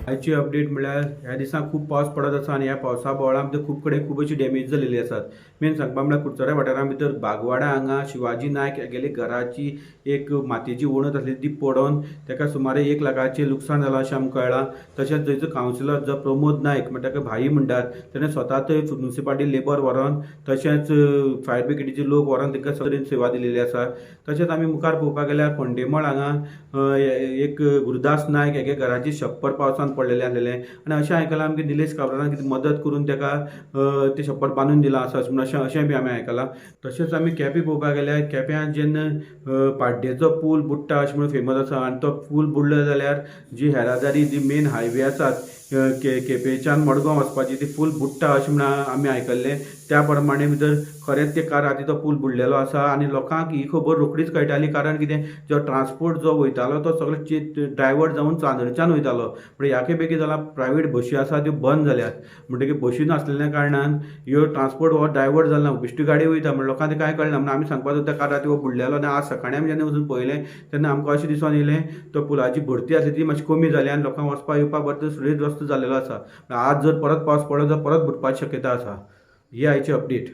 आयची अपडेट म्हळ्यार ह्या दिसांक खूब पावस पडत आसा आनी ह्या पावसा बोवाळा भितर खूब कडेन खूब अशी डॅमेज जाल्लेली आसात. मेन सांगपा म्हळ्यार कुडचड्या वाठारा भितर बागवाडा हांगा शिवाजी नायक हागेली घराची एक मातयेची वणत आसली ती पडोन ताका सुमारे 1 लाखाचें लुकसाण जालां अशें आमकां कळ्ळां. तशेंच थंयचो कावन्सिलर जो प्रमोद नायक म्हणटा ताका भाई म्हणटात, तेणें स्वता थंय म्युनिसिपालिटी लेबर व्हरोन तशेंच फायर ब्रिगेडीचे लोक व्हरोन तांकां सगळी सेवा दिलेली आसा. तशेंच आमी मुखार पळोवपाक गेल्यार फोंडेमळ हांगा एक गुरुदास नायक हेगे घराची छप्पर पावसान पडलेलें आसलेलें आनी अशें आयकलां आमकां निलेश काब्रालान कितें मदत करून ताका तें छप्पर बांदून दिलां आसा म्हणून अशें बी आमी आयकलां. तशेंच आमी केपें पळोवपाक गेल्यार केप्यां जेन्ना पाड्डेचो पूल बुडटा अशें म्हणून फेमस आसा आनी तो पूल बुडलो जाल्यार जी येरादारी जी मेन हायवे आसात केपेंच्यान मडगांव वचपाची ती फूल बुडटा अशें म्हणून आमी आयकल्लें. त्या प्रमाणे भितर खरेंच ते काल राती तो पूल बुडलेलो आसा आनी लोकांक ही खबर रोखडीच कळटाली, कारण कितें जो ट्रान्सपोर्ट जो वयतालो तो सगळो ड्रायव्हर जावन चांदोरच्यान वयतालो. पूण ह्या खेपे कितें जालां, प्रायवेट बशी आसा त्यो बंद जाल्यात, म्हणटकीर बशी नासलेल्या कारणान ह्यो ट्रान्सपोर्ट हो ड्रायव्हर जाला, बेश्टी गाडी वयता म्हण लोकांक तें कांय कळना. म्हणून आमी सांगपाक सोदता काल राती हो बुडलेलो आनी आज सकाळीं आमी जेन्ना वचून पळयलें तेन्ना आमकां अशें दिसून येयलें तो पुलाची भरती आसली ती मातशी कमी जाली आनी लोकांक वचपाक येवपाक बरें सुरळीत रस्तो जाल्लेलो आसा. आज जर परत पावस पडलो जाल्यार परत बुडपाची शक्यता आसा. ही आयची अपडेट.